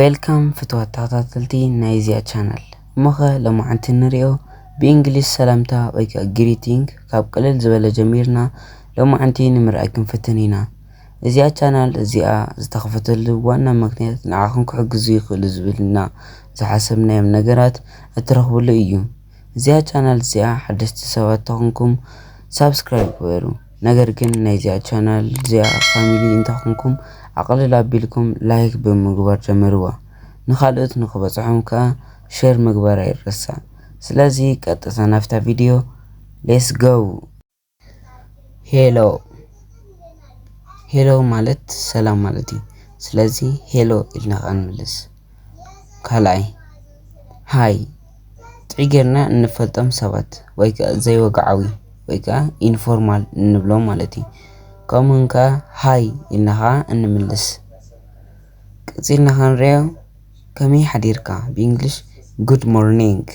Welcome ፍትዋት ተኸታተልቲ ናይዚኣ ቻናል። እሞኸ ሎማዓንቲ ንሪኦ ብእንግሊሽ ሰላምታ ወይ ከዓ ግሪቲንግ ካብ ቅልል ዝበለ ጀሚርና ሎማዓንቲ ንምርኣይ ክንፍትን ኢና። እዚኣ ቻናል እዚኣ ዝተኸፈተሉ ዋና ምክንያት ንዓኹም ክሕግዙ ይኽእሉ ዝብልና ዝሓሰብናዮም ነገራት እትረኽብሉ እዩ። እዚኣ ቻናል እዚኣ ሓደሽቲ ሰባት ተኾንኩም ሳብስክራይብ ግበሩ። ነገር ግን ናይዚኣ ቻናል እዚኣ ፋሚሊ እንተኾንኩም ኣቕልል ኣቢልኩም ላይክ ብምግባር ጀምርዋ። ንኻልኦት ንኽበፅሖም ከዓ ሼር ምግባር ኣይረሳዕ። ስለዚ ቀጥታ ናብታ ቪድዮ let's go። ሄሎ። ሄሎ ማለት ሰላም ማለት እዩ። ስለዚ ሄሎ ኢልና ከዓ ንምልስ። ካልኣይ ሃይ። ጥዑይ ጌርና እንፈልጦም ሰባት ወይ ከዓ ዘይወግዓዊ ወይ ከዓ ኢንፎርማል እንብሎም ማለት እዩ። ከምኡ እውን ከዓ ሃይ ኢልና ከዓ እንምልስ። ቀፂልና ክንሪኦ ከመይ ሓዲርካ? ብእንግሊሽ ጉድ ሞርኒንግ።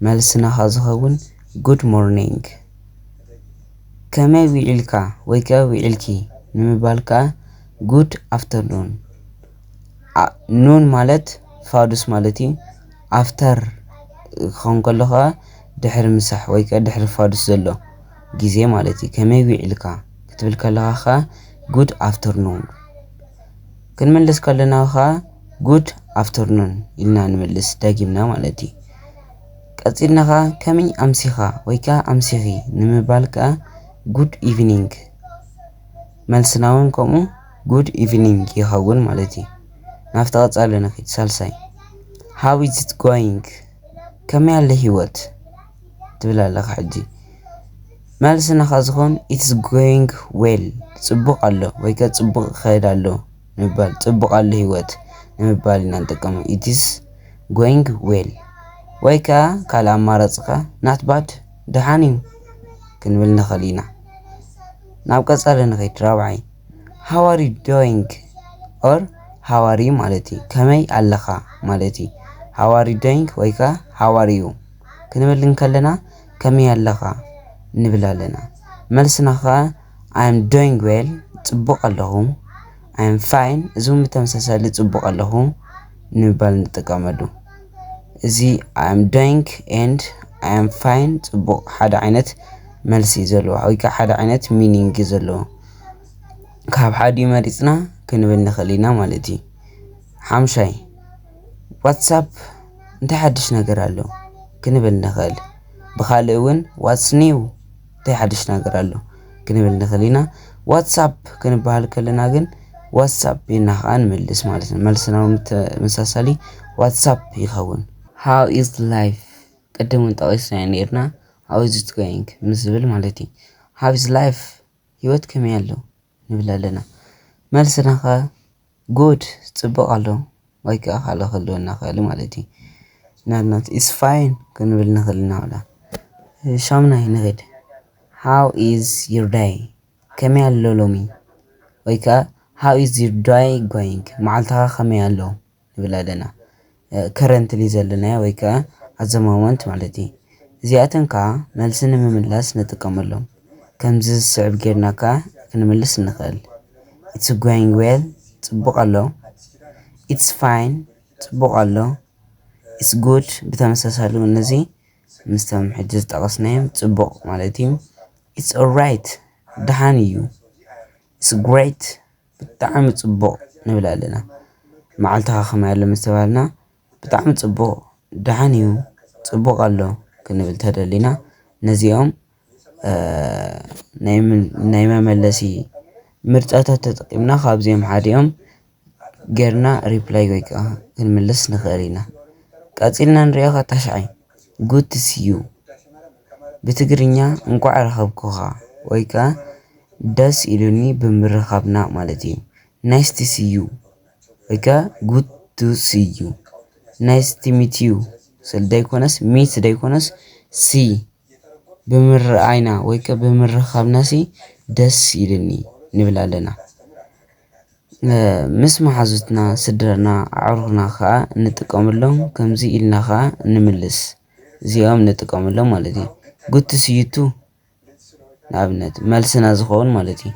መልስና ከዓ ዝኸውን ጉድ ሞርኒንግ። ከመይ ውዒልካ ወይ ከዓ ውዒልኪ ንምባል ከዓ ጉድ ኣፍተርኑን። ኑን ማለት ፋዱስ ማለት እዩ። ኣፍተር ክኸውን ከሎ ከዓ ድሕሪ ምሳሕ ወይ ከዓ ድሕሪ ፋዱስ ዘሎ ግዜ ማለት እዩ። ከመይ ውዒልካ ክትብል ከለኻ ከዓ ጉድ ኣፍተርኑን። ክንምልስ ከለና ከዓ ጉድ ኣፍተርኑን ኢልና ንምልስ ደጊምና ማለት እዩ። ቀፂልና ከዓ ከመይ ኣምሲኻ ወይ ከዓ ኣምሲኺ ንምባል ከዓ ጉድ ኢቭኒንግ። መልስና እውን ከምኡ ጉድ ኢቭኒንግ ይኸውን ማለት እዩ። ናብቲ ቀፃሊ ንኺድ። ሳልሳይ ሃው ኢዝ ኢት ጎይንግ? ከመይ ኣሎ ህይወት ትብል ኣለኻ ሕጂ። መልስና ከዓ ዝኾን ኢትስ ጎይንግ ዌል፣ ፅቡቕ ኣሎ ወይ ከዓ ፅቡቕ ይኸይድ ኣሎ ንምባል፣ ፅቡቕ ኣሎ ህይወት ንምባል ኢና ንጥቀሞ። ኢትስ ጎይንግ ዌል ወይ ከዓ ካልእ ኣማራፂ ከዓ ናት ባድ፣ ደሓን እዩ ክንብል ንኽእል ኢና። ናብ ቀፃሊ ንኸይድ። ራብዓይ ሃው ኣር ዩ ዶይንግ ኦር ሃው ኣር ዩ ማለት እዩ ከመይ ኣለኻ ማለት እዩ። ሃው ኣር ዩ ዶይንግ ወይ ከዓ ሃው ኣር ዩ ክንብል እንከለና ከመይ ኣለኻ ንብል ኣለና። መልስና ከዓ I am doing well፣ ፅቡቕ ኣለኹ። I am fine፣ እዚ እውን ብተመሳሳሊ ፅቡቕ ኣለኹ ንምባል ንጥቀመሉ። እዚ I am doing and I am fine ፅቡቕ ሓደ ዓይነት መልሲ እዩ ዘለዎ ወይ ከዓ ሓደ ዓይነት ሚኒንግ እዩ ዘለዎ። ካብ ሓዲኡ መሪፅና ክንብል ንኽእል ኢና ማለት እዩ። ሓምሻይ ዋትሳፕ እንታይ ሓድሽ ነገር ኣሎ ክንብል ንኽእል። ብኻልእ እውን ዋትስ ኒው እንታይ ሓድሽ ነገር ኣሎ ክንብል ንኽእል ኢና። ዋትሳፕ ክንበሃል ከለና ግን ዋትሳፕ ኢልና ከዓ ንምልስ ማለት ነው። መልስና እውን ተመሳሳሊ ዋትሳፕ ይኸውን። How is life? ቅድም እውን ጠቒስናዮ ነይርና። How is it going ምስ ዝብል ማለት እዩ። How is life? ህይወት ከመይ ኣሎ ንብል ኣለና። መልስና ኸ ጉድ፣ ፅቡቕ ኣሎ ወይ ከዓ ካልእ ክህልወና ይኽእል ማለት እዩ። ንኣብነት ኢትስ ፋይን ክንብል ንኽእል ኢና። ዋላ ሻምናይ ንኺድ። How is your day? ከመይ ኣሎ ሎሚ? ወይ ከዓ how is your day going? መዓልትኻ ከመይ ኣሎ ንብል ኣለና። ከረንትሊ ዘለናዮ ወይ ከዓ ኣት ዘ ሞመንት ማለት እዩ። እዚኣተን ከዓ መልሲ ንምምላስ ንጥቀመሎም። ከምዚ ዝስዕብ ጌርና ከዓ ክንምልስ ንኽእል። It's going well፣ ፅቡቕ ኣሎ። It's fine፣ ፅቡቕ ኣሎ። It's good፣ ብተመሳሳሊ እውን እዚ ምስቶም ሕጂ ዝጠቐስናዮም ፅቡቕ ማለት እዩ። It's alright፣ ደሓን እዩ። It's great፣ ብጣዕሚ ፅቡቕ ንብል ኣለና። መዓልትኻ ከመይ ኣሎ ምስ ተባህልና ብጣዕሚ ፅቡቕ፣ ደሓን እዩ፣ ፅቡቕ ኣሎ ክንብል ተደሊና ነዚኦም እ፣ ናይ ምን-፣ ናይ መመለሲ ምርጫታት ተጠቂምና ካብዚኦም ሓዲኦም ጌርና ሪፕላይ ወይ ከዓ ክንምልስ ንኽእል ኢና። ቀፂልና ንሪኦ ከዓ ታሽዓይ ጉድ ቱ ሲ ዩ። ብትግርኛ እንቋዕ ረኸብኩኻ ወይ ከዓ ደስ ኢሉኒ ብምርኻብና ማለት እዩ። ናይስ ቱ ሲ ዩ ወይ ከዓ ጉድ ቱ ሲ ዩ። ናይስ ቱ ሚት ዩ ስል ደይኮነስ ሚት ደይኮነስ ሲ ብምርኣይና ወይ ከ ብምርኻብናሲ ደስ ኢልኒ ንብል ኣለና። እ፣ ምስ መሓዙትና፣ ስድራና፣ ኣዕሩኽና ኸኣ እንጥቀመሎም ከምዚ ኢልና ኸኣ ንምልስ። እዚኦም ንጥቀመሎም ማለት እዩ። ጉድ ቱ ሲ ዩ ቱ ንኣብነት መልስና ዝኸውን ማለት እዩ።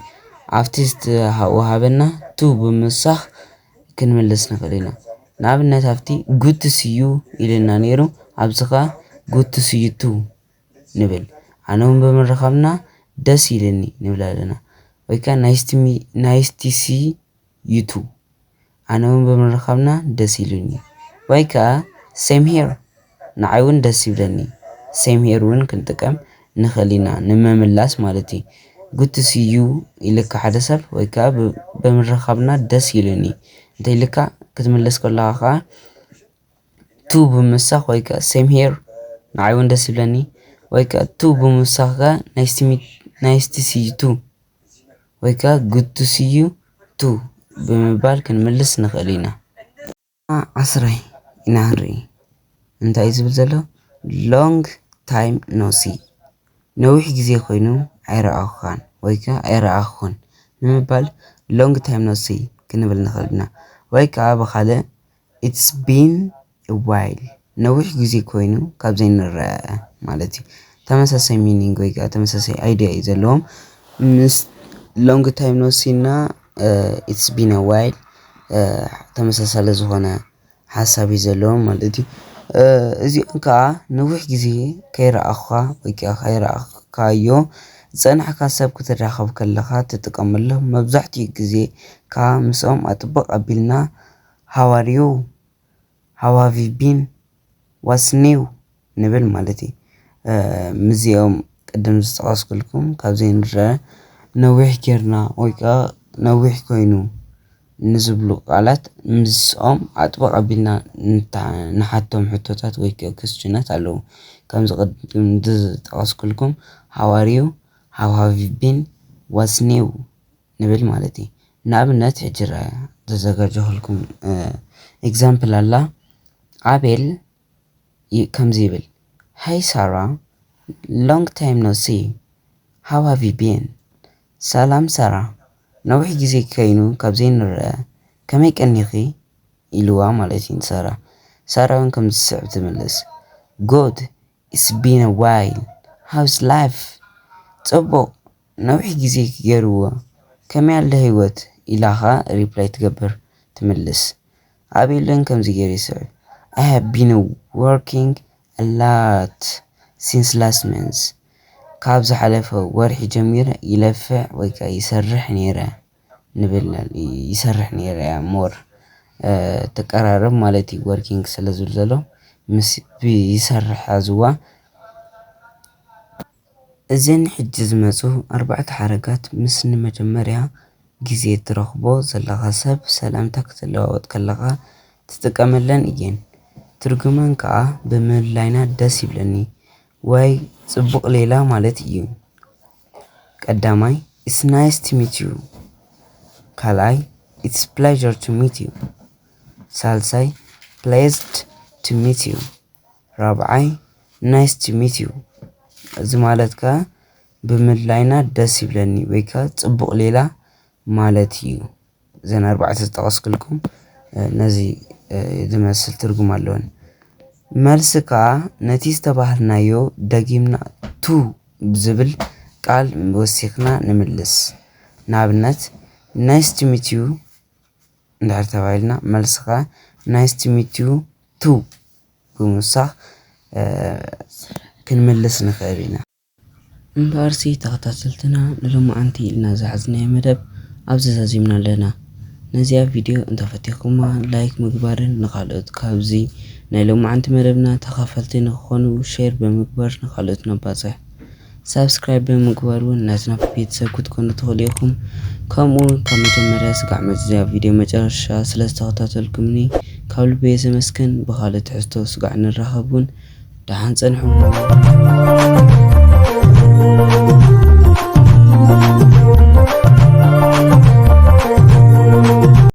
ኣብቲ ዝተወሃበና ቱ ብምሳኽ ክንምልስ ንኽእል ኢና። ንኣብነት ኣብቲ good to see you ኢልና ነይሩ፣ ኣብዚ ኸኣ good to see you too ንብል። ኣነ እውን ብምርኻብና ደስ ኢሉኒ ንብል ኣለና። ወይ ከኣ nice to me- nice to see you too። ኣነ እውን ብምርኻብና ደስ ኢሉኒ። ወይ ከኣ same here፣ ንዓይ እውን ደስ ይብለኒ። Same here እውን ክንጥቀም ንኽእል ኢና ንምምላስ ማለት እዩ። Good to see you ኢልካ ሓደ ሰብ ወይ ከኣ ብ- ብምርኻብና ደስ ኢሉኒ እንተ ኢልካ ክትምልስ ከለኻ ከኣ to ብምሳኽ ወይ ከኣ same here፣ ንዓይ እውን ደስ ይብለኒ። ወይ ከኣ to ብምሳኽ ከኣ nice to meet- nice to see you too ወይ ከኣ good to see you too ብምባል ክንምልስ ንኽእል ኢና። ዓስራይ ኢና ክንርኢ። እንታይ እዩ ዝብል ዘሎ? Long time no see፣ ነዊሕ ግዜ ኮይኑ ኣይረኣኹኻን ወይ ከኣ ኣይረኣኹን ንምባል long time no see ክንብል ንኽእል ኢና። ወይ ከኣ ብኻልእ it's been a while፣ ነዊሕ ግዜ ኮይኑ ካብ ዘይንረኣእ ማለት እዩ። ተመሳሳይ meaning ወይ ከኣ ተመሳሳይ idea እዩ ዘለዎም። ምስ long time no see እና it's been a while ተመሳሳሊ ዝኾነ ሓሳብ እዩ ዘለዎም ማለት እዩ። እዚኦም ከዓ ነዊሕ ግዜ ከይረኣኹኻ ወይ ከዓ ከይረኣኻዮ ዝጸናሕካ ሰብ ክትራኸብ ከለኻ ትጥቀመሎም። መብዛሕትኡ ግዜ ከዓ ምስኦም ኣጥብቕ ኣቢልና how are you? How have you been? What's new? ንብል ማለት እዩ። ምስዚኦም ቅድም ዝጠቐስኩልኩም ካብዚ ንረአ ነዊሕ ጌርና ወይ ከዓ ነዊሕ ኮይኑ ንዝብሉ ቃላት ምስኦም ኣጥብቕ ኣቢልና ንሓቶም ሕቶታት ወይ ከዓ ክስችናት ኣለዉ። ከምዚ ቅድም ዝጠቐስኩልኩም how are you? How have you been? What's new? ንብል ማለት እዩ። ንኣብነት ሕጂ ረኣ ዘዘጋጀኹልኩም example ኣላ። ኣቤል ከምዚ ይብል፣ Hi Sarah, long time no see, how have you been? ሰላም ሳራ፣ ነዊሕ ግዜ ከይኑ ካብ ዘይንረአ ከመይ ቀኒኺ? ኢልዋ ማለት እዩ ንሳራ። ሳራ እውን ከምዚ ዝስዕብ ትምልስ፣ Good, it's been a while, how's life? ጽቡቕ፣ ነዊሕ ግዜ ገይርዎ፣ ከመይ ኣለ ህይወት? ኢላ ኸኣ reply ትገብር ትምልስ። ኣቤል እውን ከምዚ ገይሩ ይስዕብ፣ I have been working a lot since last month፣ ካብ ዝሓለፈ ወርሒ ጀሚረ ይለፍዕ ወይ ከኣ ይሰርሕ ነይረ። ንብል ይሰርሕ ነይረ እያ more ትቀራረብ ማለት እዩ። Working ስለ ዝብል ዘሎ ምስ ይሰርሕ ኣዝዋ። እዘን ሕጂ ዝመፁ ኣርባዕተ ሓረጋት ምስ ንመጀመርያ ግዜ ትረኽቦ ዘለኻ ሰብ ሰላምታ ክትለዋወጥ ከለኻ ትጥቀመለን እየን። ትርጉመን ከዓ ብምልላይና ደስ ይብለኒ ወይ ፅቡቕ ሌላ ማለት እዩ። ቀዳማይ it's nice to meet you፣ ካልኣይ it's pleasure to meet you፣ ሳልሳይ pleased to meet you፣ ራብዓይ nice to meet you። እዚ ማለት ከዓ ብምልላይና ደስ ይብለኒ ወይ ከዓ ፅቡቕ ሌላ ማለት እዩ። እዘን ኣርባዕተ ዝጠቐስኩልኩም ነዚ ዝመስል ትርጉም ኣለወን። መልሲ ከዓ ነቲ ዝተባህልናዮ ደጊምና to ብዝብል ቃል ወሲኽና ንምልስ። ንኣብነት nice to meet you እንድሕር ተባሂልና መልሲ ከዓ nice to meet you too ብምውሳኽ ክንምልስ ንኽእል ኢና። እምበኣርሲ ተኸታተልትና ንሎማዓንቲ ኢልና ዝሓዝናዮ መደብ ኣብዚ ዛዚምና ኣለና። ነዚኣ ቪድዮ እንተፈቲኹማ ላይክ ምግባርን ንኻልኦት ካብዚ ናይ ሎማዓንቲ መደብና ተኻፈልቲ ንኽኾኑ ሼር ብምግባር ንኻልኦት ነባፅሕ። ሳብስክራይብ ብምግባር እውን ናትና ቤተሰብ ክትኮኑ ትኽእሉ ኢኹም። ከምኡ እውን ካብ መጀመርያ ስጋዕ መፅዚያ ቪድዮ መጨረሻ ስለ ዝተኸታተልኩምኒ ካብ ልቢ እየ ዘመስግን። ብኻልእ ትሕዝቶ ስጋዕ ንራኸብ እውን ደሓን ፀንሑ።